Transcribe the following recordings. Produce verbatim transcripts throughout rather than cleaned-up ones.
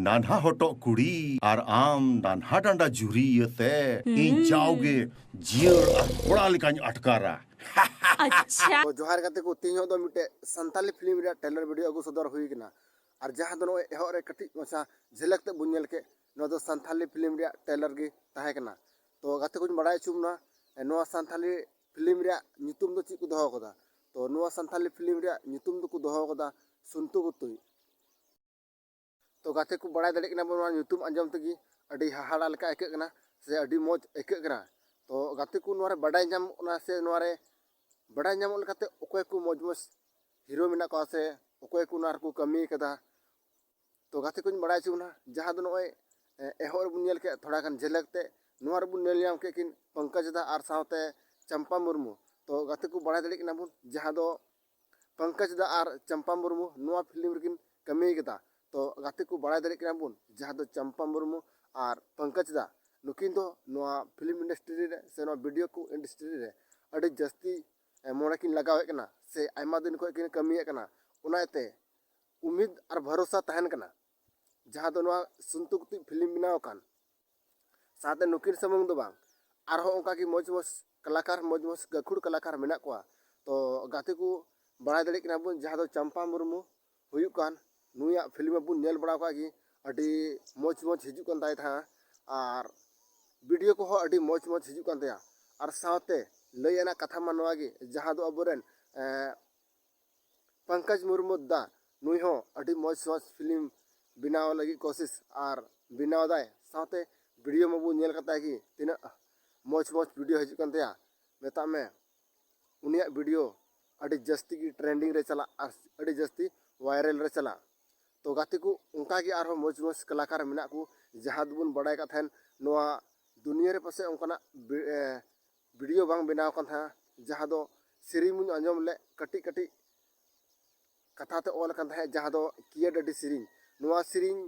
ᱱᱟᱱᱦᱟ ᱦᱚᱴᱚᱜ ᱠᱩᱲᱤ ᱟᱨ ᱟᱢ ᱱᱟᱱᱦᱟ ᱰᱟᱸᱰᱟ ᱡᱩᱨᱤ ᱤᱭᱟᱹᱛᱮ ᱤᱧ ᱦᱩᱸ᱾ ᱡᱟᱣᱜᱮ ᱡᱤᱭᱟᱹᱲ ᱟᱨ ᱠᱚᱲᱟ ᱞᱮᱠᱟᱧ ᱟᱴᱠᱟᱨᱟ᱾ ᱟᱪᱪᱷᱟ᱾ ᱛᱚ ᱡᱚᱦᱟᱨ ᱜᱟᱛᱮ ᱠᱚ, ᱛᱮᱦᱮᱧ ᱦᱚᱸ ᱫᱚ ᱢᱤᱫᱴᱮᱡ ᱥᱟᱱᱛᱟᱞᱤ ᱯᱷᱤᱞᱢ ᱨᱮᱭᱟᱜ ᱴᱨᱮᱞᱟᱨ ᱵᱷᱤᱰᱤᱭᱳ ᱟᱹᱜᱩ ᱥᱚᱫᱚᱨ ᱦᱩᱭ ᱠᱟᱱᱟ᱾ ᱟᱨ ᱡᱟᱦᱟᱸ ᱫᱚ ᱱᱚᱜᱼᱚᱭ ᱮᱦᱚᱵ ᱨᱮ ᱠᱟᱹᱴᱤᱡ ᱢᱟᱪᱷᱟ ᱡᱷᱤᱞᱟᱹᱠ ᱛᱮ ᱵᱚᱱ ᱧᱮᱞ ᱠᱮᱫ, ᱱᱚᱣᱟ ᱫᱚ ᱥᱟᱱᱛᱟᱞᱤ ᱯᱷᱤᱞᱢ ᱨᱮᱭᱟᱜ ᱴᱨᱮᱞᱟᱨ ᱜᱮ ᱛᱟᱦᱮᱸ ᱠᱟᱱᱟ᱾ ᱛᱚ ᱜᱟᱛᱮ ᱠᱚᱧ ᱵᱟᱲᱟᱭ ᱦᱚᱪᱚ ᱵᱚᱱᱟ, ᱱᱚᱣᱟ ᱥᱟᱱᱛᱟᱞᱤ ᱯᱷᱤᱞᱢ ᱨᱮᱭᱟᱜ ᱧᱩᱛᱩᱢ ᱫᱚ ᱪᱮᱫ ᱠᱚ ᱫᱚᱦᱚ ᱠᱟᱫᱟ᱾ ᱛᱚ ᱱᱚᱣᱟ ᱥᱟᱱᱛᱟᱞᱤ ᱯᱷᱤᱞᱢ ᱨᱮᱭᱟᱜ ᱧᱩᱛᱩᱢ ᱫᱚᱠᱚ ᱫᱚᱦᱚ ᱠᱟᱫᱟ ᱥᱩᱱᱛᱩ ᱜᱩᱛᱩᱭ᱾ ᱛᱚ ᱜᱟᱛᱮ ᱠᱚ, ᱵᱟᱲᱟᱭ ᱫᱟᱲᱮᱭᱟᱜ ᱠᱟᱱᱟ ᱵᱚᱱ, ᱱᱚᱣᱟ ᱧᱩᱛᱩᱢ ᱟᱸᱡᱚᱢ ᱛᱮᱜᱮ ᱟᱹᱰᱤ ᱦᱟᱦᱟᱲᱟ ᱞᱮᱠᱟ ᱟᱹᱭᱠᱟᱹᱜ ᱠᱟᱱᱟ ᱥᱮ ᱟᱹᱰᱤ ᱢᱚᱡᱽ ᱟᱹᱭᱠᱟᱹᱜ ᱠᱟᱱᱟ᱾ ᱛᱚ ᱜᱟᱛᱮ ᱠᱚ, ᱱᱚᱣᱟ ᱨᱮ ᱵᱟᱰᱟᱭ ᱧᱟᱢᱚᱜ ᱠᱟᱱᱟ ᱥᱮ ᱱᱚᱣᱟ ᱨᱮ ᱵᱟᱰᱟᱭ ᱧᱟᱢᱚᱜ ᱞᱮᱠᱟᱛᱮ ᱚᱠᱚᱭ ᱠᱚ ᱢᱚᱡᱽ ᱢᱚᱡᱽ ᱦᱤᱨᱳ ᱢᱮᱱᱟᱜ ᱠᱚᱣᱟ ᱥᱮ ᱚᱠᱚᱭ ᱠᱚ ᱱᱚᱣᱟ ᱨᱮᱠᱚ ᱠᱟᱹᱢᱤ ᱠᱟᱫᱟ᱾ ᱛᱚ ᱜᱟᱛᱮ ᱠᱚᱧ ᱵᱟᱲᱟᱭ ᱦᱚᱪᱚ ᱵᱚᱱᱟ, ᱡᱟᱦᱟᱸ ᱫᱚ ᱱᱚᱜᱼᱚᱭ, ᱮ, ᱮᱦᱚᱵ ᱨᱮᱵᱚᱱ ᱧᱮᱞ ᱠᱮᱫ ᱛᱷᱚᱲᱟ ᱜᱟᱱ ᱡᱷᱤᱞᱟᱹᱠ ᱛᱮ, ᱱᱚᱣᱟ ᱨᱮᱵᱚᱱ ᱧᱮᱞ ᱧᱟᱢ ᱠᱮᱫ ᱠᱤᱱ ᱯᱚᱝᱠᱚᱡᱽ ᱫᱟ ᱟᱨ ᱥᱟᱶᱛᱮ ᱪᱟᱢᱯᱟ ᱢᱩᱨᱢᱩ᱾ ᱛᱚ ᱜᱟᱛᱮ ᱠᱚ, ᱵᱟᱲᱟᱭ ᱫᱟᱲᱮᱭᱟᱜ ᱠᱟᱱᱟ ᱵᱚᱱ, ᱡᱟᱦᱟᱸ ᱫᱚ ᱯᱚᱝᱠᱚᱡᱽ ᱫᱟ ᱟᱨ ᱪᱟᱢᱯᱟ ᱢᱩᱨᱢᱩ ᱱᱚᱣᱟ ᱯᱷᱤᱞᱢ ᱨᱮᱠᱤᱱ ᱠᱟᱹᱢᱤ ᱠᱟᱫᱟ᱾ ᱛᱚ ᱜᱟᱛᱮ ᱠᱚ, ᱵᱟᱲᱟᱭ ᱫᱟᱲᱮᱭᱟᱜ ᱠᱟᱱᱟ ᱵᱚᱱ, ᱡᱟᱦᱟᱸ ᱫᱚ ᱪᱟᱢᱯᱟ ᱢᱩᱨᱢᱩ ᱟᱨ ᱯᱚᱝᱠᱚᱡᱽ ᱫᱟ, ᱱᱩᱠᱤᱱ ᱫᱚ ᱱᱚᱣᱟ ᱯᱷᱤᱞᱢ ᱤᱱᱰᱟᱥᱴᱨᱤ ᱨᱮ ᱥᱮ ᱱᱚᱣᱟ ᱵᱷᱤᱰᱤᱭᱳ ᱠᱚ ᱤᱱᱰᱟᱥᱴᱨᱤ ᱨᱮ ᱟᱹᱰᱤ ᱡᱟᱹᱥᱛᱤ, ᱮ, ᱢᱚᱱᱮ ᱠᱤᱱ ᱞᱟᱜᱟᱣᱮᱫ ᱠᱟᱱᱟ ᱥᱮ ᱟᱭᱢᱟ ᱫᱤᱱ ᱠᱷᱚᱱ ᱠᱤᱱ ᱠᱟᱹᱢᱤᱭᱮᱫ ᱠᱟᱱᱟ᱾ ᱚᱱᱟ ᱤᱭᱟᱹᱛᱮ ᱩᱢᱤᱫ ᱟᱨ ᱵᱷᱚᱨᱚᱥᱟ ᱛᱟᱦᱮᱱ ᱠᱟᱱᱟ, ᱡᱟᱦᱟᱸ ᱫᱚ ᱱᱚᱣᱟ ᱥᱩᱱᱛᱩ ᱜᱩᱛᱩᱭ ᱯᱷᱤᱞᱢ ᱵᱮᱱᱟᱣ ᱟᱠᱟᱱ᱾ ᱥᱟᱶᱛᱮ ᱱᱩᱠᱤᱱ ᱥᱩᱢᱩᱝ ᱫᱚ ᱵᱟᱝ, ᱟᱨᱦᱚᱸ ᱚᱱᱠᱟᱜᱮ ᱢᱚᱡᱽ ᱢᱚᱡᱽ ᱠᱟᱞᱟᱠᱟᱨ, ᱢᱚᱡᱽ ᱢᱚᱡᱽ ᱜᱟᱹᱠᱷᱩᱲ ᱠᱟᱞᱟᱠᱟᱨ ᱢᱮᱱᱟᱜ ᱠᱚᱣᱟ᱾ ᱛᱚ ᱜᱟᱛᱮ ᱠᱚ, ᱵᱟᱲᱟᱭ ᱫᱟᱲᱮᱭᱟᱜ ᱠᱟᱱᱟ ᱵᱚᱱ, ᱡᱟᱦᱟᱸ ᱫᱚ ᱪᱟᱢᱯᱟ ᱢᱩᱨᱢᱩ ᱦᱩᱭᱩᱜ ᱠᱟᱱ, ᱱᱩᱭᱟᱜ ᱯᱷᱤᱞᱢ ᱢᱟᱵᱚᱱ ᱧᱮᱞ ᱵᱟᱲᱟ ᱟᱠᱟᱫ ᱜᱮ, ᱟᱹᱰᱤ ᱢᱚᱡᱽ ᱢᱚᱡᱽ ᱦᱤᱡᱩᱜ ᱠᱟᱱ ᱛᱟᱭ ᱛᱟᱦᱮᱸᱫ ᱟᱨ ᱵᱷᱤᱰᱤᱭᱳ ᱠᱚᱦᱚᱸ ᱟᱹᱰᱤ ᱢᱚᱡᱽ ᱢᱚᱡᱽ ᱦᱤᱡᱩᱜ ᱠᱟᱱ ᱛᱟᱭᱟ᱾ ᱟᱨ ᱥᱟᱶᱛᱮ ᱞᱟᱹᱭ ᱟᱱᱟᱜ ᱠᱟᱛᱷᱟ ᱢᱟ ᱱᱚᱣᱟ ᱜᱮ, ᱡᱟᱦᱟᱸ ᱫᱚ ᱟᱵᱚᱨᱮᱱ, ᱮᱸ, ᱯᱚᱝᱠᱚᱡᱽ ᱢᱩᱨᱢᱩ ᱫᱟ, ᱱᱩᱭ ᱦᱚᱸ ᱟᱹᱰᱤ ᱢᱚᱡᱽ ᱢᱚᱡᱽ ᱯᱷᱤᱞᱢ ᱵᱮᱱᱟᱣ ᱞᱟᱹᱜᱤᱫ ᱠᱳᱥᱤᱥ ᱟᱨ ᱵᱮᱱᱟᱣ ᱫᱟᱭ᱾ ᱥᱟᱶᱛᱮ ᱵᱷᱤᱰᱤᱭᱳ ᱢᱟᱵᱚᱱ ᱧᱮᱞ ᱠᱟᱫ ᱛᱟᱭ ᱜᱮ, ᱛᱤᱱᱟᱹᱜ ᱢᱚᱡᱽ ᱢᱚᱡᱽ ᱵᱷᱤᱰᱤᱭᱳ ᱦᱤᱡᱩᱜ ᱠᱟᱱ ᱛᱟᱭᱟ᱾ ᱢᱮᱛᱟᱜ ᱢᱮ, ᱩᱱᱤᱭᱟᱜ ᱵᱷᱤᱰᱤᱭᱳ ᱟᱹᱰᱤ ᱡᱟᱹᱥᱛᱤ ᱜᱮ ᱴᱨᱮᱱᱰᱤᱝ ᱨᱮ ᱪᱟᱞᱟᱜ ᱟᱨ ᱟᱹᱰᱤ ᱡᱟᱹᱥᱛᱤ ᱵᱷᱟᱭᱨᱟᱞ ᱨᱮ ᱪᱟᱞᱟᱜ᱾ ᱛᱚ ᱜᱟᱛᱮ ᱠᱚ, ᱚᱱᱠᱟ ᱜᱮ ᱟᱨᱦᱚᱸ ᱢᱚᱡᱽ ᱢᱚᱡᱽ ᱠᱟᱞᱟᱠᱟᱨ ᱢᱮᱱᱟᱜ ᱠᱚ, ᱡᱟᱦᱟᱸ ᱫᱚᱵᱚᱱ ᱵᱟᱲᱟᱭ ᱠᱟᱜ ᱛᱟᱦᱮᱱ, ᱱᱚᱣᱟ ᱫᱩᱱᱤᱭᱟᱹ ᱨᱮ ᱯᱟᱥᱮᱡ ᱚᱱᱠᱟᱱᱟᱜ ᱵᱷᱤ-, ᱮ, ᱵᱷᱤᱰᱤᱭᱳ ᱵᱟᱝ ᱵᱮᱱᱟᱣ ᱠᱟᱱ ᱛᱟᱦᱮᱸᱱᱟ, ᱡᱟᱦᱟᱸ ᱫᱚ ᱥᱮᱨᱮᱧ ᱵᱚᱱ ᱟᱸᱡᱚᱢ ᱞᱮᱫ ᱠᱟᱹᱴᱤᱡ ᱠᱟᱹᱴᱤᱡ ᱠᱟᱛᱷᱟ ᱛᱮ ᱚᱞ ᱟᱠᱟᱱ ᱛᱟᱦᱮᱸᱫ, ᱡᱟᱦᱟᱸ ᱫᱚ ᱠᱤᱭᱟᱹ ᱰᱟᱹᱰᱤ ᱥᱮᱨᱮᱧ᱾ ᱱᱚᱣᱟ ᱥᱮᱨᱮᱧ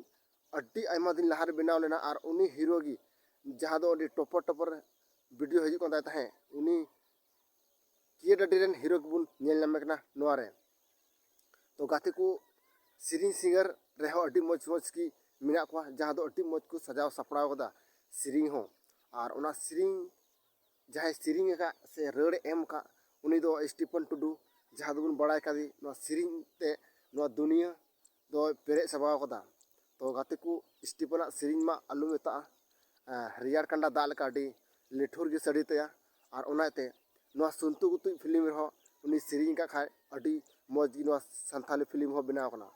ᱟᱹᱰᱤ ᱟᱭᱢᱟ ᱫᱤᱱ ᱞᱟᱦᱟᱨᱮ ᱵᱮᱱᱟᱣ ᱞᱮᱱᱟ ᱟᱨ ᱩᱱᱤ ᱦᱤᱨᱳ ᱜᱮ, ᱡᱟᱦᱟᱸ ᱫᱚ ᱟᱹᱰᱤ ᱴᱚᱯᱚᱨ ᱴᱚᱯᱚᱨ ᱵᱷᱤᱰᱤᱭᱳ ᱦᱤᱡᱩᱜ ᱠᱟᱱ ᱛᱟᱭ ᱛᱟᱦᱮᱸᱫ, ᱩᱱᱤ ᱠᱤᱭᱟᱹ ᱰᱟᱹᱰᱤ ᱨᱮᱱ ᱦᱤᱨᱳ ᱜᱮᱵᱚᱱ ᱧᱮᱞ ᱧᱟᱢᱮ ᱠᱟᱱᱟ ᱱᱚᱣᱟ ᱨᱮ᱾ ᱛᱚ ᱜᱟᱛᱮ ᱠᱚ, ᱥᱮᱨᱮᱧ ᱥᱤᱝᱜᱟᱨ ᱨᱮᱦᱚᱸ ᱟᱹᱰᱤ ᱢᱚᱡᱽ ᱢᱚᱡᱽ ᱜᱮ ᱢᱮᱱᱟᱜ ᱠᱚᱣᱟ, ᱡᱟᱦᱟᱸ ᱫᱚ ᱟᱹᱰᱤ ᱢᱚᱡᱽ ᱠᱚ ᱥᱟᱡᱟᱣ ᱥᱟᱯᱲᱟᱣ ᱠᱟᱫᱟ ᱥᱮᱨᱮᱧ ᱦᱚᱸ᱾ ᱟᱨ ᱚᱱᱟ ᱥᱮᱨᱮᱧ ᱡᱟᱦᱟᱸᱭ ᱥᱮᱨᱮᱧ ᱟᱠᱟᱫ ᱥᱮ ᱨᱟᱹᱲ ᱮ ᱮᱢ ᱟᱠᱟᱫ, ᱩᱱᱤ ᱫᱚ ᱥᱴᱤᱯᱷᱮᱱ ᱴᱩᱰᱩ, ᱡᱟᱦᱟᱸ ᱫᱚᱵᱚᱱ ᱵᱟᱲᱟᱭ ᱠᱟᱫᱮ ᱱᱚᱣᱟ ᱥᱮᱨᱮᱧ ᱛᱮ ᱱᱚᱣᱟ ᱫᱩᱱᱤᱭᱟᱹ ᱫᱚᱭ ᱯᱮᱨᱮᱡ ᱪᱟᱵᱟᱣ ᱠᱟᱫᱟ᱾ ᱛᱚ ᱜᱟᱛᱮ ᱠᱚ, ᱥᱴᱤᱯᱷᱮᱱᱟᱜ ᱥᱮᱨᱮᱧ ᱢᱟ ᱟᱞᱚᱢ ᱢᱮᱛᱟᱜᱼᱟ, ᱮᱸ, ᱨᱮᱭᱟᱲ ᱠᱟᱸᱰᱟ ᱫᱟᱜ ᱞᱮᱠᱟ ᱟᱹᱰᱤ ᱞᱤᱴᱷᱩᱨ ᱜᱮ ᱥᱟᱰᱮ ᱛᱟᱭᱟ᱾ ᱟᱨ ᱚᱱᱟᱛᱮ ᱱᱚᱣᱟ ᱥᱩᱱᱛᱩ ᱜᱩᱛᱩᱡ ᱯᱷᱤᱞᱢ ᱨᱮᱦᱚᱸ ᱩᱱᱤ ᱥᱮᱨᱮᱧ ᱟᱠᱟᱫ ᱠᱷᱟᱡ ᱟᱹᱰᱤ ᱢᱚᱡᱽ ᱜᱮ ᱱᱚᱣᱟ ᱥᱟᱱᱛᱷᱟᱞᱤ ᱯᱷᱤᱞᱢ ᱦᱚᱸ ᱵᱮᱱᱟᱣ ᱠᱟᱱᱟ᱾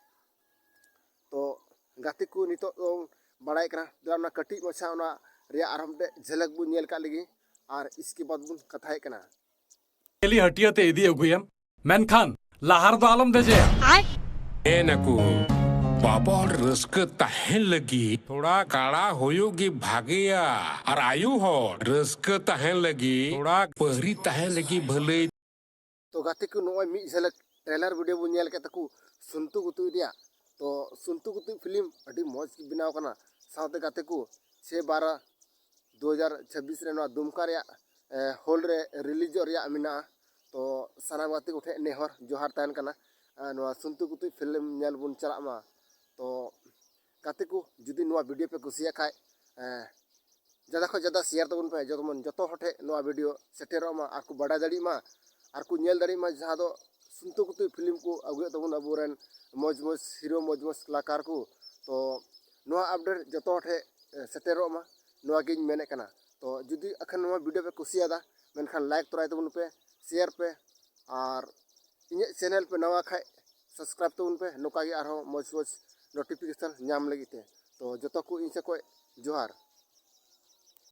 ᱛᱚ ᱜᱟᱛᱮ ᱠᱚ, ᱱᱤᱛᱚᱜ ᱫᱚ ᱵᱟᱲᱟᱭ ᱠᱟᱱᱟ, ᱫᱮᱞᱟ ᱚᱱᱟ ᱠᱟᱹᱴᱤᱡ ᱢᱟᱪᱷᱟ ᱚᱱᱟ ᱨᱮᱭᱟᱜ ᱟᱨᱦᱚᱸ ᱢᱤᱫᱴᱮᱡ ᱡᱷᱟᱞᱟᱠ ᱵᱚᱱ ᱧᱮᱞ ᱠᱟᱜ ᱞᱮᱜᱮ, ᱟᱨ ᱤᱥᱠᱮ ᱵᱟᱫ ᱵᱚᱱ ᱠᱟᱛᱷᱟᱭᱮᱫ ᱠᱟᱱᱟ᱾ ᱠᱷᱟᱹᱞᱤ ᱦᱟᱹᱴᱤᱭᱟᱹ ᱛᱮ ᱤᱫᱤ ᱟᱹᱜᱩᱭᱮᱢ, ᱢᱮᱱᱠᱷᱟᱱ ᱞᱟᱦᱟ ᱨᱮᱫᱚ ᱟᱞᱚᱢ ᱫᱮᱡᱮᱭᱟ᱾ ᱢᱮᱱᱟᱠᱚ, ᱵᱟᱵᱟ ᱦᱚᱲ ᱨᱟᱹᱥᱠᱟᱹ ᱛᱟᱦᱮᱱ ᱞᱟᱹᱜᱤᱫ ᱛᱷᱚᱲᱟ ᱠᱟᱲᱟ ᱦᱩᱭᱩᱜ ᱜᱮ ᱵᱷᱟᱜᱮᱭᱟ, ᱟᱨ ᱟᱭᱩ ᱦᱚᱲ ᱨᱟᱹᱥᱠᱟᱹ ᱛᱟᱦᱮᱱ ᱞᱟᱹᱜᱤᱫ ᱛᱷᱚᱲᱟ ᱯᱟᱹᱦᱨᱤ ᱛᱟᱦᱮᱱ ᱞᱟᱹᱜᱤᱫ ᱵᱷᱟᱹᱞᱟᱹᱭ᱾ ᱛᱚ ᱜᱟᱛᱮ ᱠᱚ, ᱱᱚᱜᱼᱚᱭ ᱢᱤᱫ ᱡᱷᱟᱞᱟᱠ ᱴᱨᱮᱞᱟᱨ ᱵᱷᱤᱰᱤᱭᱳ ᱵᱚᱱ ᱧᱮᱞ ᱠᱮᱫ ᱛᱟᱠᱚ ᱥᱩᱱᱛᱩ ᱜᱩᱛᱩᱡ ᱨᱮᱭᱟᱜ᱾ ᱛᱚ ᱥᱩᱱᱛᱩ ᱜᱩᱛᱩᱡ ᱯᱷᱤᱞᱢ ᱟᱹᱰᱤ ᱢᱚᱡᱽ ᱜᱮ ᱵᱮᱱᱟᱣ ᱠᱟᱱᱟ᱾ ᱥᱟᱶᱛᱮ ᱜᱟᱛᱮ ᱠᱚ, ᱪᱷᱮ ᱵᱟᱨᱚ ᱫᱩ ᱦᱟᱡᱟᱨ ᱪᱷᱟᱵᱵᱤᱥ ᱨᱮ ᱱᱚᱣᱟ ᱫᱩᱢᱠᱟ ᱨᱮᱭᱟᱜ, ᱮ, ᱦᱚᱞ ᱨᱮ ᱨᱤᱞᱤᱡᱚᱜ ᱨᱮᱭᱟᱜ ᱢᱮᱱᱟᱜᱼᱟ᱾ ᱛᱚ ᱥᱟᱱᱟᱢ ᱜᱟᱛᱮ ᱠᱚᱴᱷᱮᱱ ᱱᱮᱦᱚᱨ ᱡᱚᱦᱟᱨ ᱛᱟᱦᱮᱱ ᱠᱟᱱᱟ, ᱮ, ᱱᱚᱣᱟ ᱥᱩᱱᱛᱩ ᱜᱩᱛᱩᱡ ᱯᱷᱤᱞᱢ ᱧᱮᱞ ᱵᱚᱱ ᱪᱟᱞᱟᱜ ᱢᱟ᱾ ᱛᱚ ᱜᱟᱛᱮ ᱠᱚ, ᱡᱩᱫᱤ ᱱᱚᱣᱟ ᱵᱷᱤᱰᱤᱭᱳ ᱯᱮ ᱠᱩᱥᱤᱭᱟᱜ ᱠᱷᱟᱡ, ᱮ, ᱡᱟᱫᱟ ᱠᱷᱚᱱ ᱡᱟᱫᱟ ᱥᱮᱭᱟᱨ ᱛᱟᱵᱚᱱ ᱯᱮ, ᱡᱮᱢᱚᱱ ᱡᱚᱛᱚ ᱦᱚᱲ ᱴᱷᱮᱱ ᱱᱚᱣᱟ ᱵᱷᱤᱰᱤᱭᱳ ᱥᱮᱴᱮᱨᱚᱜ ᱢᱟ, ᱟᱨ ᱠᱚ ᱵᱟᱰᱟᱭ ᱫᱟᱲᱮᱭᱟᱜ ᱢᱟ, ᱟᱨ ᱠᱚ ᱧᱮᱞ ᱫᱟᱲᱮᱭᱟᱜ ᱢᱟ, ᱡᱟᱦᱟᱸ ᱫᱚ ᱥᱩᱱᱛᱩ ᱜᱩᱛᱩᱡ ᱯᱷᱤᱞᱢ ᱠᱚ ᱟᱹᱜᱩᱭᱮᱫ ᱛᱟᱵᱚᱱ ᱟᱵᱚᱨᱮᱱ ᱢᱚᱡᱽ ᱢᱚᱡᱽ ᱦᱤᱨᱳ, ᱢᱚᱡᱽ ᱢᱚᱡᱽ ᱠᱟᱞᱟᱠᱟᱨ ᱠᱚ᱾ ᱛᱚ ᱱᱚᱣᱟ ᱟᱯᱰᱮᱴ ᱡᱚᱛᱚ ᱦᱚᱲ ᱴᱷᱮᱱ, ᱮ, ᱥᱮᱴᱮᱨᱚᱜ ᱢᱟ, ᱱᱚᱣᱟ ᱜᱤᱧ ᱢᱮᱱᱮᱫ ᱠᱟᱱᱟ᱾ ᱛᱚ ᱡᱩᱫᱤ ᱮᱠᱷᱟᱱ ᱱᱚᱣᱟ ᱵᱷᱤᱰᱤᱭᱳ ᱯᱮ ᱠᱩᱥᱤᱭᱟᱫᱟ, ᱢᱮᱱᱠᱷᱟᱱ ᱞᱟᱭᱤᱠ ᱛᱚᱨᱟᱭ ᱛᱟᱵᱚᱱ ᱯᱮ, ᱥᱮᱭᱟᱨ ᱯᱮ, ᱟᱨ ᱤᱧᱟᱹᱜ ᱪᱮᱱᱮᱞ ᱯᱮ ᱱᱟᱣᱟ ᱠᱷᱟᱡ ᱥᱟᱵᱥᱠᱨᱟᱭᱤᱵ ᱛᱟᱵᱚᱱ ᱯᱮ, ᱱᱚᱝᱠᱟ ᱜᱮ ᱟᱨᱦᱚᱸ ᱢᱚᱡᱽ ᱢᱚᱡᱽ ᱱᱳᱴᱤᱯᱷᱤᱠᱮᱥᱚᱱ ᱧᱟᱢ ᱞᱟᱹᱜᱤᱫ ᱛᱮ᱾ ᱛᱚ ᱡᱚᱛᱚ ᱠᱚ ᱤᱧ ᱥᱮᱫ ᱠᱷᱚᱡ ᱡᱚᱦᱟᱨ᱾